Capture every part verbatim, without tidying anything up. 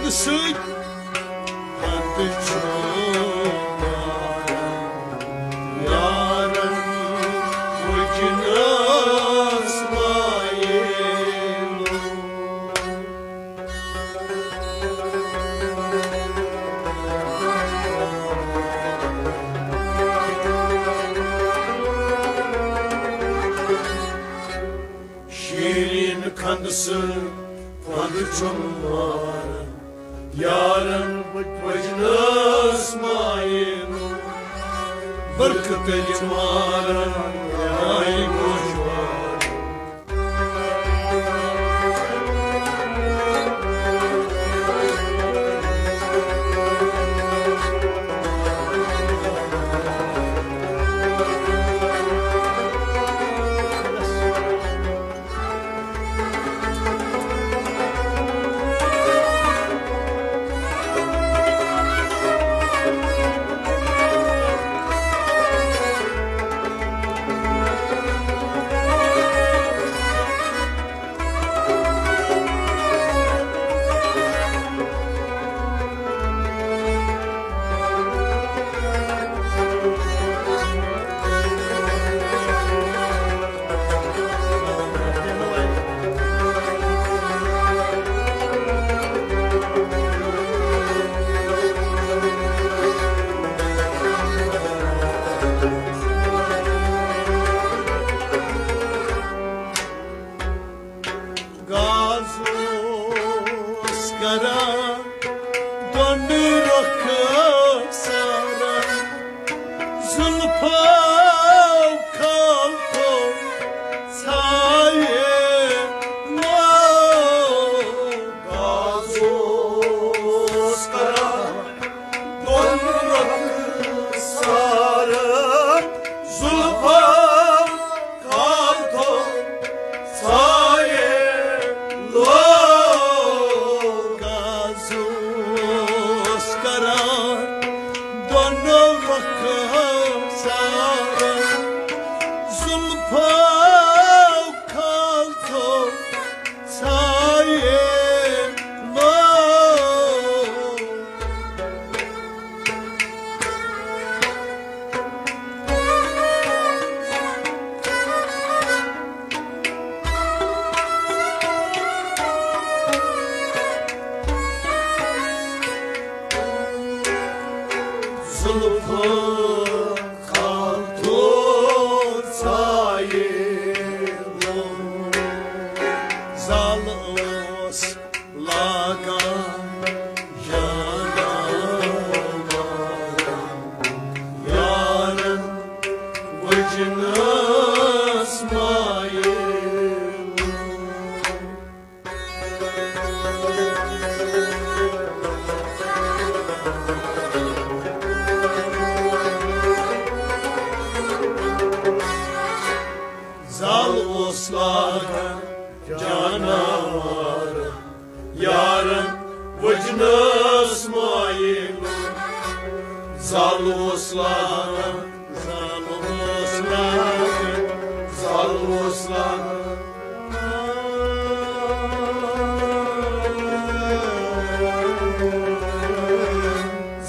سۭتۍ پتہٕ چھُ یارن وٕچھنَس مایلہٕ۔ شیرین خندٕ سۭتۍ خندٕ چھُم ماران، یارن وٕچھنَس مایلہٕ۔ برقہٕ تٔلۍ ماران، آے گوش واران۔ گاز اوس کران دۄن رۄخسارن، زُلفو کھالتو سایہِ لو۔ گاز اوس کران دۄن رۄخسارن، زُلفو کھالتو سایہِ لو۔ گاز اوس کران دۄنو رۄخسارن، زُلفو کھالتو سایہِ لو۔ زُلفہٕ خاتوٗن سایہِ لوٚم۔ زال اوس لاگان جاناوارن، یارن وٕچھنَس مایہِ۔ زال اوس لاگان جاناوارن، یارن وٕچھنَس مایہِ۔ زال اوس لاگان، زال اوس لاگان، زال اوس لاگان۔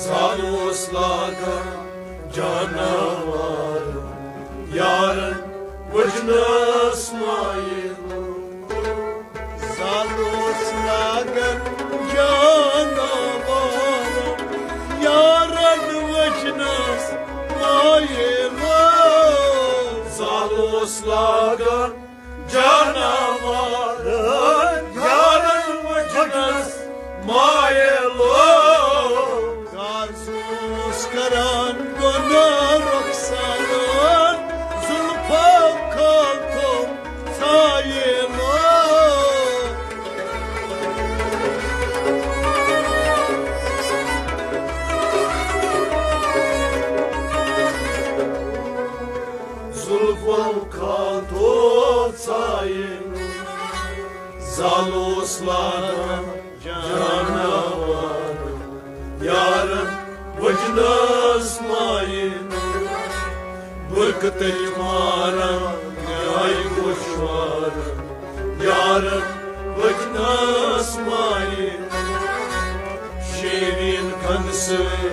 زال اوس لاگان جاناوارن، یارن وٕچھنَس مایہِ۔ زال اوس لاگان جاناوارن، یارن وٕچھنَس مایہِ۔ زال اوس لاگان جاناوارن، یارن وٕچھنَس مایہِ۔ گاز اوس کران گۄناہ رۄخسارن، زُلفو کھاتو سایہِ لو۔ زُلفو کھاتو سایہِ لو۔ زال اوس لاگان جاناوارن، یارن وٕچھنَس مایہِ۔ برقہٕ تٔلۍ ماران آے گوش وارن، یارن وٕچھنَس مایہِ۔ سۭتۍ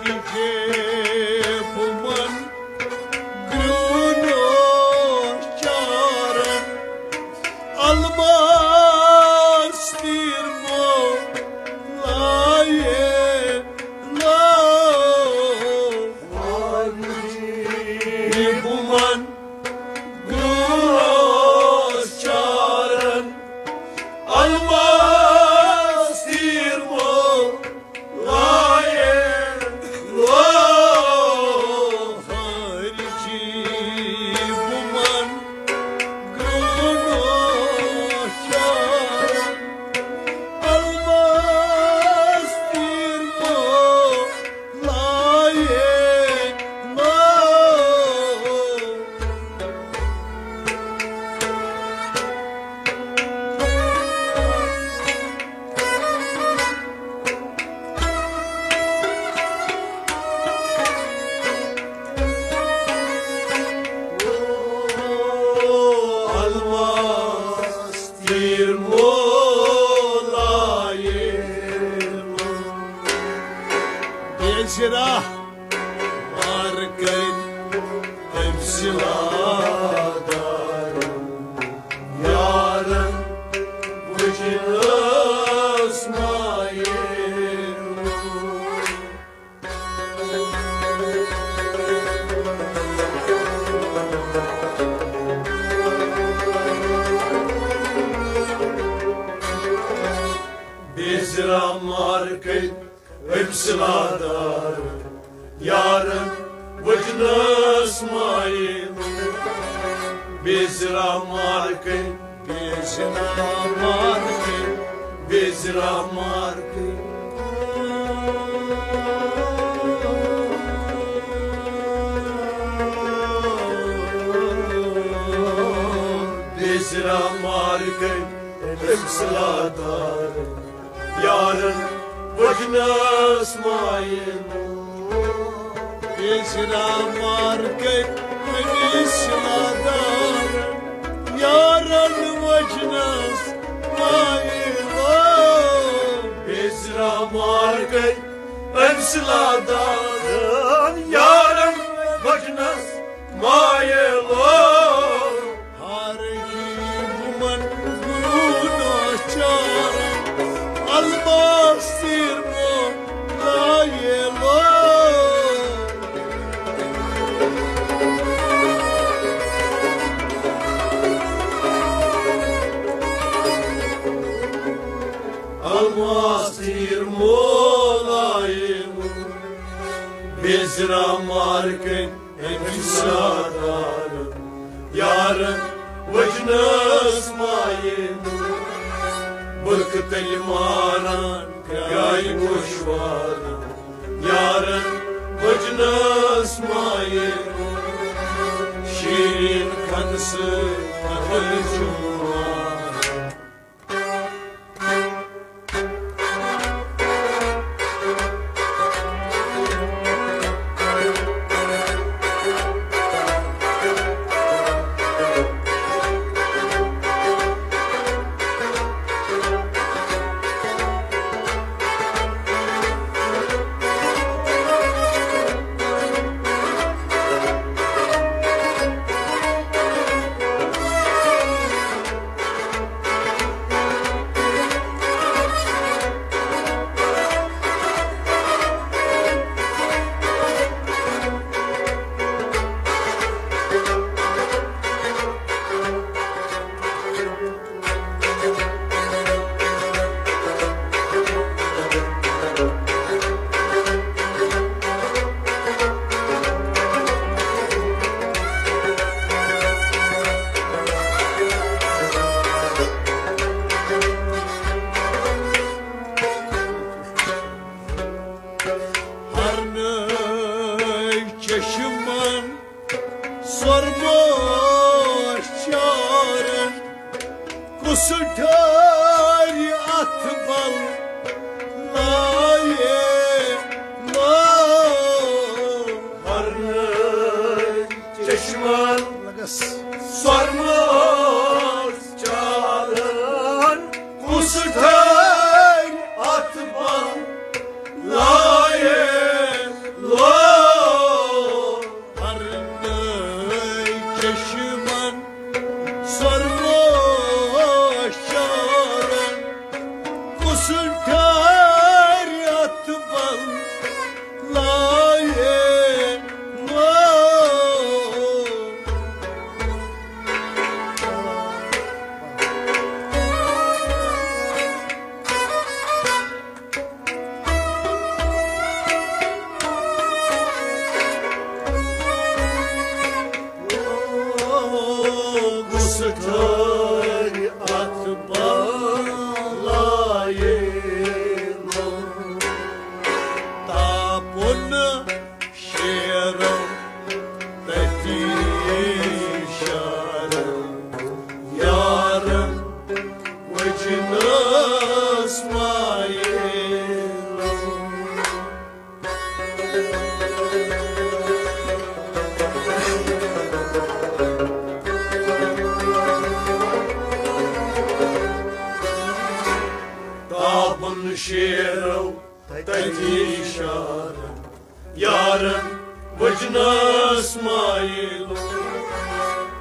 حاجی بُمن گرٛونو چارن، الماس تیٖر مو لایے لو۔ حاجی بُمن گرٛونو چارن، الماس تیٖر مو لایے لو۔ حاجی بُمن گرٛونو چارن، الماس تیٖر مو لایے لو۔ الماس تیٖر مو لایے لو۔ بیزرا مار کٔرۍ أمۍ سٕے لادارن، یارن وٕچھنس مایہِ۔ بیزرا مار کٔرۍ أمۍ سٕے لادارن، یارن وٕچھنس مایہِ۔ بیزرا مار کٔرۍ، بیزرا مار کٔرۍ، بیزرا مار کٔرۍ۔ بیزرا مار کٔرۍ أمۍ سٕے لادارن، یارن وٕچھنس مایہِ۔ بیزرا مار کٔرۍ أمۍ سٕے لادارن، یارن وٕچھنس مایہِ۔ بیزرا مار کٔرۍ أمۍ سٕے لادارن، یارن وٕچھنس مایہِ۔ ہر کی بُمن گرٛونو چارن، الماس تیٖر مو لایے لو۔ الماس تیٖر مو لایے لو۔ بیزرا مار کٔرۍ أمۍ سٕے لادارن، یارن وٕچھنس مایہِ۔ بُرکہٕ تلہِ ماران گایہِ گوشوارن، یارن وٕچھنس مایہِ۔ شیرین کھنہٕ سۭتۍ کھوٚل جوان۔ سُہ ٹھٲرۍ اَتھ بل لایے لو۔ ہرنٲے چشمن لگس۔ سۄرمہٕ ٲس چالان، کُس ٹھٲرۍ اَتھ بل لایے لو۔ ہرنٲے چشمن سرموش چارن، کُس ٹھارِ اَتھ بل لایے مو۔ کُس ٹھٲرۍ اَتھ بلایہِ لوٚگ؟ تاپُن شیرو تٔتی شرم یارن وٕچھنس مایہِ لوٚگ۔ تاپُن شیرو تٔتی شرم یارن وٕچھنس مایہِ لوٚگ۔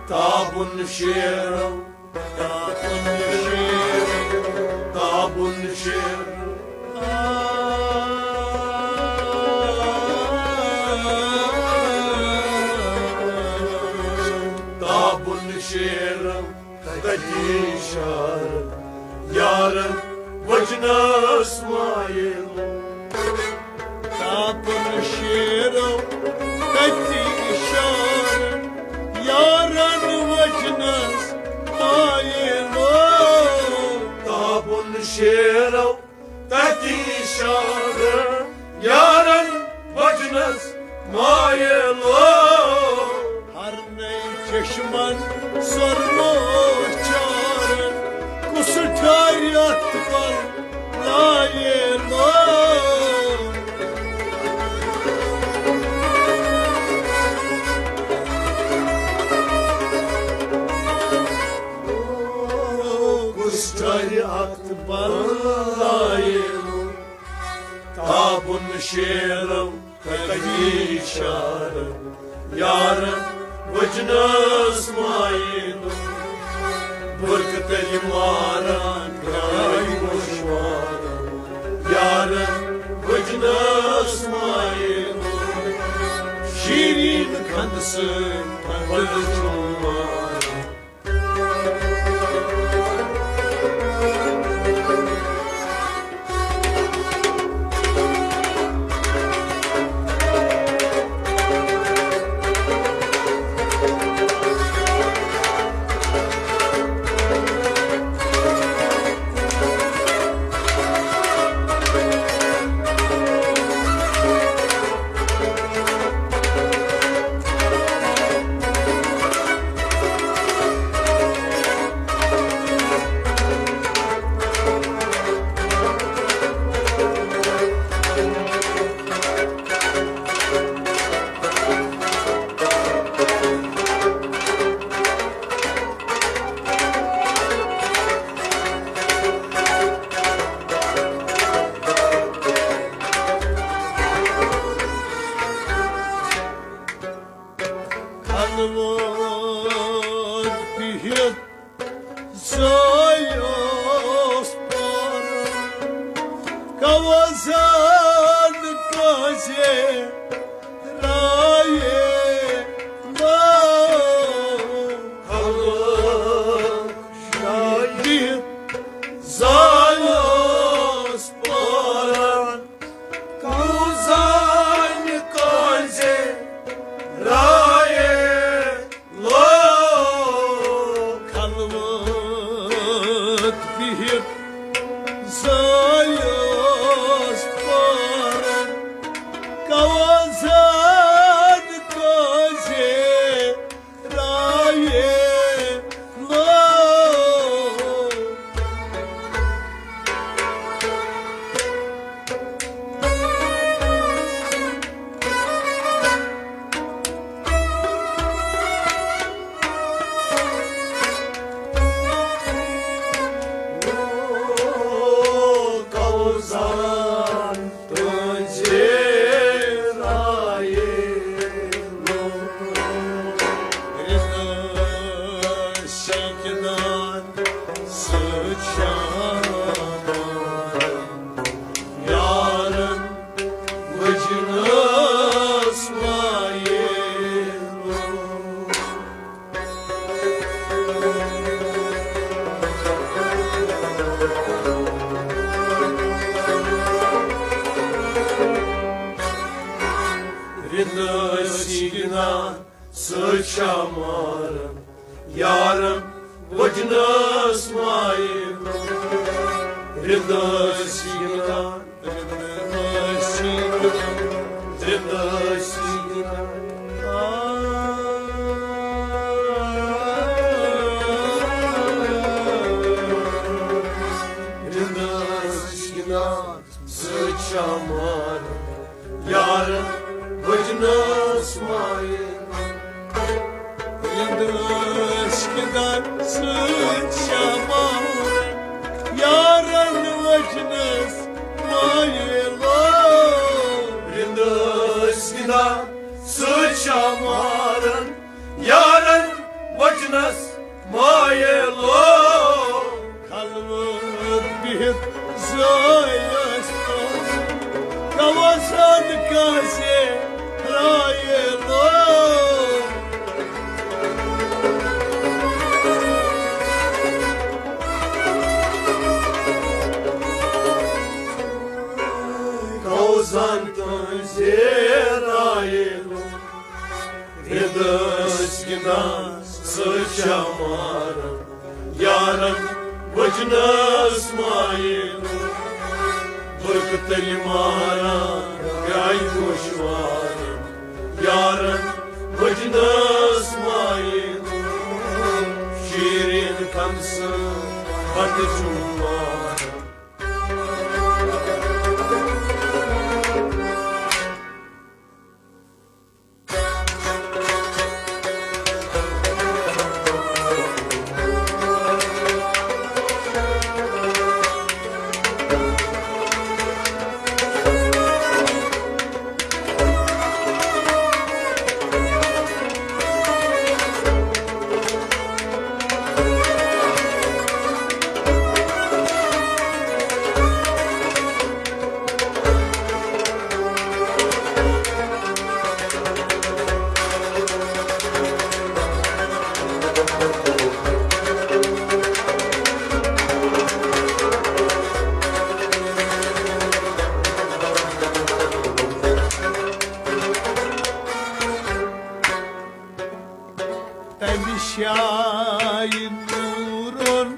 تاپُن شیرو، تاپُن شیرو، تاپُن شیرو۔ تاپُن شیرو تٔتی شرم یارن وٕچھنس مایہِ لوٚگ۔ تاپُن شیرو تٔتی شرم یارن وٕچھنس مایہِ لوٚگ۔ تاپُن شیرو تٔتی شرم یارن وٕچھنس مایہِ لوٚگ۔ ہرنٲے چشمن سرموش چارن، کُس ٹھارِ اَتھ بل لایہِ لوٚگ؟ کُس ٹھارِ اَتھ بل لایہِ لوٚگ؟ تاپُن شیرو تٔتی شرم یارن وٕچھنس مایہِ لوٚگ۔ برقہٕ تلہِ ماران درٛاے وۄشوارن یارن وٕچھنس مایہِ لوٚگ۔ شیرین خندٕ سۭتۍ پھۄلہٕ چھُم ماران۔ خلوت بِہِتھ زٲے اوس پَران، کوزان کٲنٛسہِ رایے لوگ۔ خلوت بِہِتھ زٲے اوس پَران، کوزان کٲنٛسہِ رایے لوگ۔ خلوت بِہِتھ زٲے اوس پَران، کوزان رِنٛدٲسۍ گِنٛدان سۭتۍ چھا ماران، یارن وٕچھنَس مایہِ۔ رِنٛدٲسۍ گِنٛدان، رِنٛدٲسۍ گِنٛدان، رِنٛدٲسۍ گِنٛدان۔ رِنٛدٲسۍ گِنٛدان سۭتۍ چھا ماران، یارن وٕچھنَس مایہِ۔ رِنٛدٲسۍ گِنٛدان سۭتۍ چھا ماران، یارن وٕچھنَس مایہِ لوگ۔ رِنٛدٲسۍ گِنٛدان سۭتۍ چھا ماران، یارن وٕچھنَس مایہِ لوگ۔ خلوت بِہِتھ زٲے ٲسۍ پانہٕ، کلوسن کٲنٛسہِ رایہِ لوگ۔ کلوسن کٲنٛسہِ رایہِ لوگ۔ رِنٛدٲسۍ گِنٛدان سۭتۍ چھا ماران، یارن وٕچھنَس مایہِ۔ برقہٕ تٔلۍ ماران گرٛایہِ گوشوارن، یارن وٕچھنَس مایہِ۔ شیٖریٖن کھنٛدٕ سۭتۍ بتہٕ چھُم واران۔ تمہِ شایہِ نوٗرُن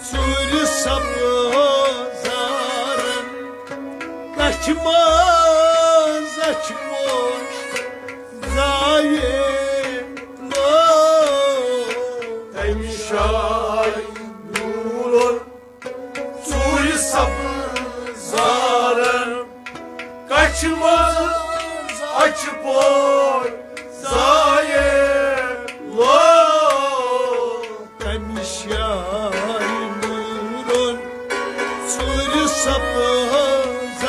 ژوٗرِ سبزارن، کچھِ منٛز اچھِ پوش زایہِ لوگ۔ تمہِ شایہِ نوٗرُن ژوٗرِ سبزارن، کچھِ منٛز اچھِ پوش زایہِ لوگ۔ تمہِ شایہِ نوٗرُن ژوٗرِ سبزارن،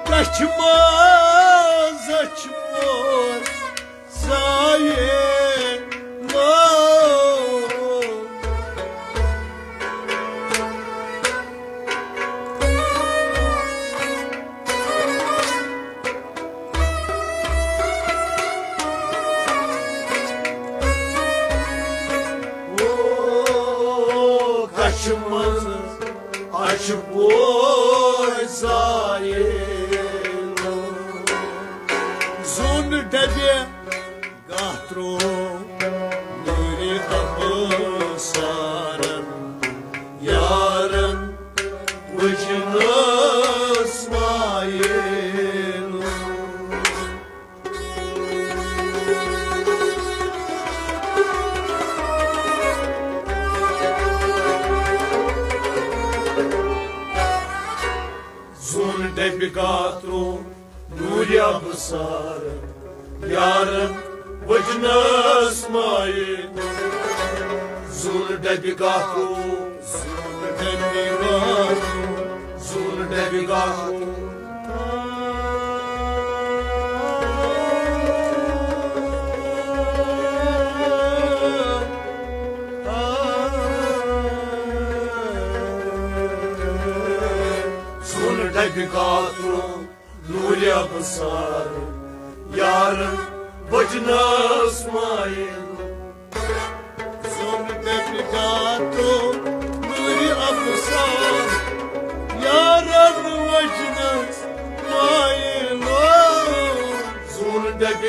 کچھِ منٛز اچھِ پوش زایہِ لوگ۔ او کچھِ منٛز اچھِ پوش زایہِ لوگ۔ زوٗنہٕ ڈبہِ گاہ ترٛوو نوٗرِ ابصارن، یارن وٕچھنَس مایہِ لوگ۔ زوٗنہٕ ڈبہِ گاہ ترٛوو نوٗرِ ابصارن، یارن وٕچھنَس مایہِ۔ زوٗنہٕ ڈبہِ گاہ ترٛوو، زوٗنہٕ ڈبہِ گاہ ترٛوو، زوٗنہٕ ڈبہِ گاہ ترٛوو۔ زوٗنہٕ ڈبہِ گاہ ترٛوو نوٗرِ ابصار، یارن وٕچھنَس مایہِ۔ زوٗنہٕ ڈبہِ گاہ ترٛوو نوٗرِ ابصار، یارن وٕچھنَس مایہِ لوگ۔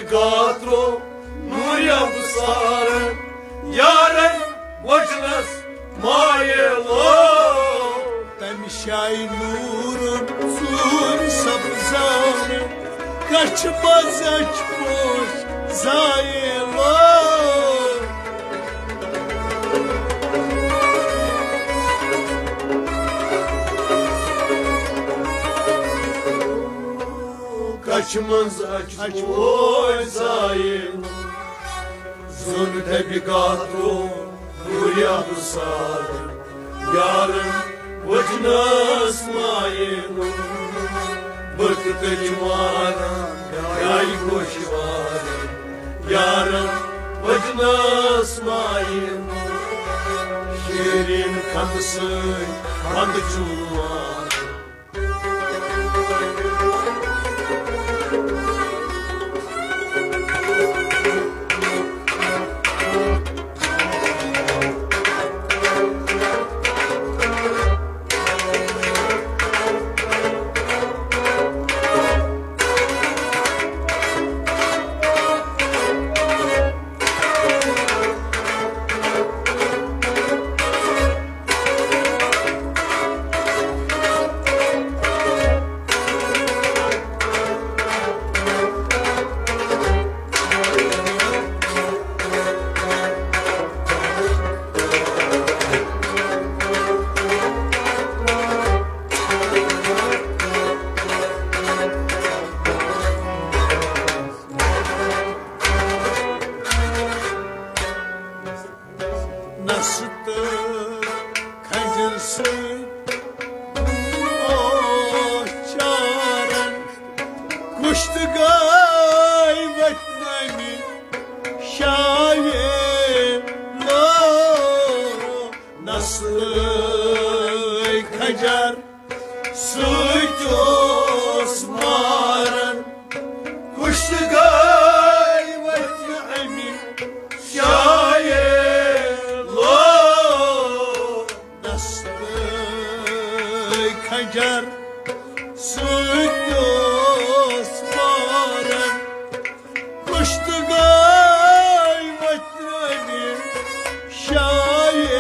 گاترو نوٗرِ ابصارن، یارن وچنس مایلو۔ تمہِ شایہِ نوٗرُن ژوٗرِ سبزان، کچھِ منٛز اچھِ پوش زایلو۔ کچھِ منٛز اچھِ پوش زایلو۔ زوٚن دَبہِ گاترو نوٗرِ ابصار، یارن وچنس مایلو۔ بہٕ تہٕ تٔلۍ ماران یایہِ گوشوارن، یارن وچنس مایلو۔ شیرین خندٕ سۭتۍ خندٕ چوٗوان۔ نستہٕ کھجر سۭتۍ اوس چارن، کُشتہٕ گاے وتھنٲوِتھ شایلو۔ نستہٕ کھجر سۭتۍ اوس مارن، کُشتہٕ گاے وتھِ اَمہِ شایلو۔ نستہٕ کھجر سۭتۍ اوس مارن، کُشتہٕ گاے وتھِ اَمہِ شایلو۔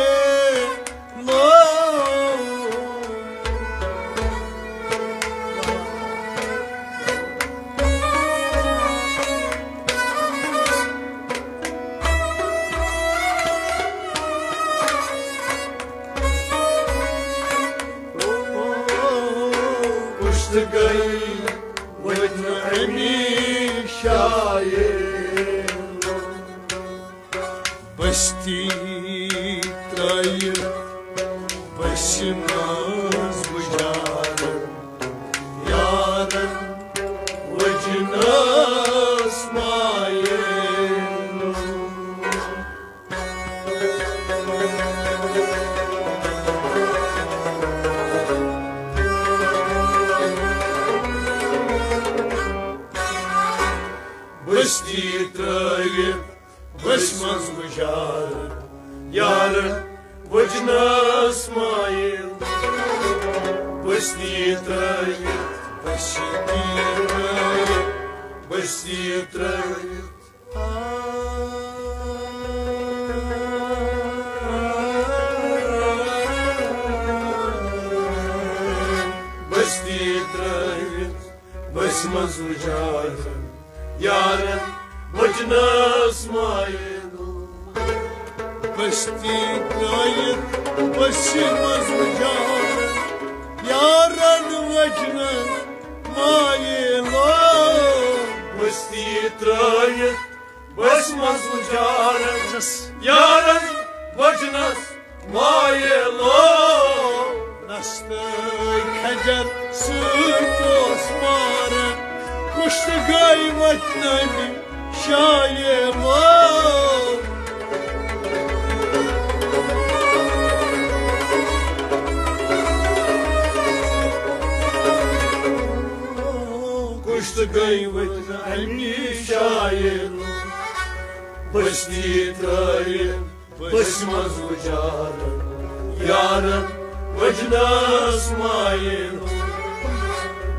کُشتہٕ گاے وتھِ اَمہِ شایلو۔ بستی ترٲیِتھ بسہِ منٛز وُجارن، یارن وجنس مایلو۔ بستی ترٲوِتھ بسہِ منٛز وُجارن، یارن وجنس مایل۔ بستی ترٲوِتھ، بستی ترٲوِتھ، بستی ترٲوِتھ۔ بستی ترٲوِتھ بسہِ منٛز وُجارن، یارن وجنس مایلو۔ بستی ترٲوِتھ بسہِ منٛز وُجارن، یارن وجنس مایلو۔ بستی ترٲوِتھ بسہِ منٛز وُجارن، یارن وجنس مایلو۔ نستہٕ کھجر سۭتۍ اوس مارن، کُشتہٕ گاے وتھِ اَمہِ شایلو۔ کُشتہٕ گاے وتھِ اَمہِ شایلو۔ بستی ترٲوِتھ بسہِ منٛز وُجارن، یارن وجنس مایلو۔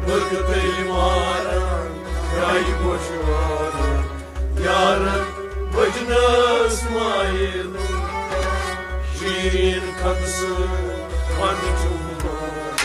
بہٕ تہٕ تیٚلہِ مارن یاے گوشوار، یارن بجنس مایل، شیرین خند سۭتۍ خند چھُم لوگمُت۔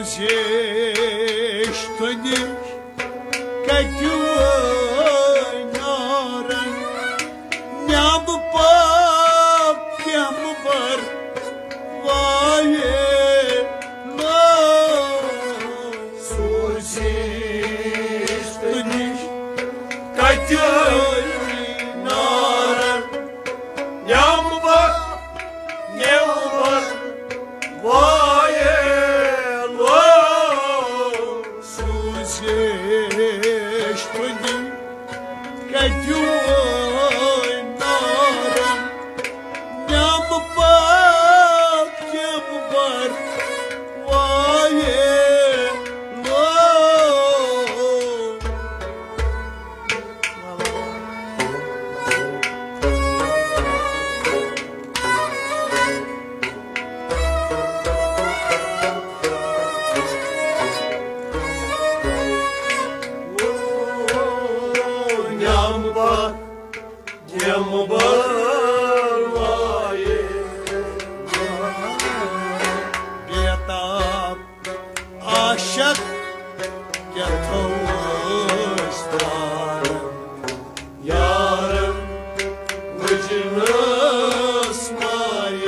سوٗزیش تُہنٛدِ کتہِ وٲے نارن، نٮ۪بہٕ پاک کیمبر وایے لو۔ سوٗزیش تُہنٛدِ کتہِ وٲے نارن، نٮ۪بہٕ پاک کیمبر وایے لو۔ سوٗزیش تُہنٛدِ کتہِ وٲے نارن، نٮ۪بہٕ پاک کیمبر وایے لو۔ نعم با، نعم با، وایے۔ بیتاب عاشق کیٛاہ تھوٚوُس تارن، یارن وٕچھنس مایہِ۔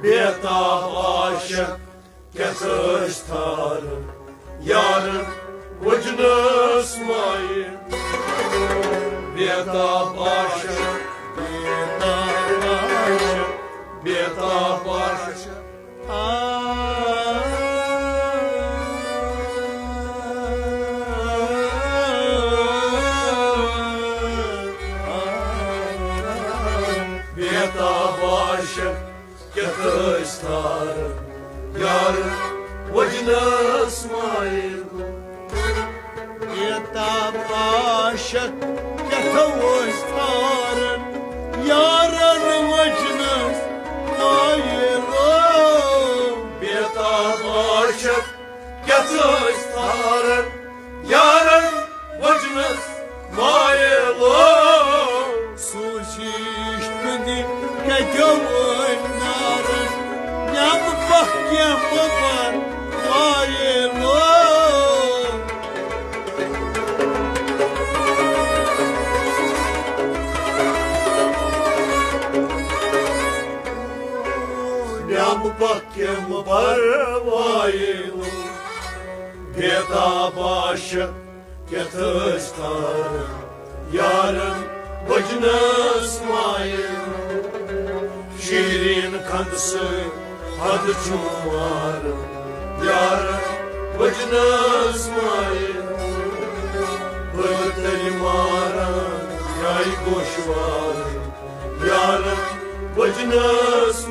بیتاب عاشق کیٛاہ ٲسۍ تھارن، یارن وٕچھنس مایہِ۔ بیتاب عاشق، بیتاب عاشق، بیتاب عاشق۔ آ، آ، آ، بیتاب عاشق کیٛاہ ٲسۍ تھارن، یارن وٕچھنس مایہِ۔ بیتاب عاشق کیٛاہ ٲسۍ تھارن، یارن وٕچھنس مایہِ۔ بیتاب عاشق کیٛاہ ٲسۍ تھارن، یارن وٕچھنس مایہِ۔ سوٗزیش تُہنٛدِ کتیو ٲنۍ نارن، نٮ۪بہٕ پاک کیمبر وایے لو۔ نعم با کیمبر وایے لو۔ بیتاب عاشق کیٛاہ ٲسۍ تھارن، یارن وٕچھنس مایہِ۔ شیرین خند سۭتۍ خند چھُم مارن، یارن وٕچھنس مایہِ۔ بہٕ تیٚلہِ مارن، یاے گوشوارن، یارن وٕچھنس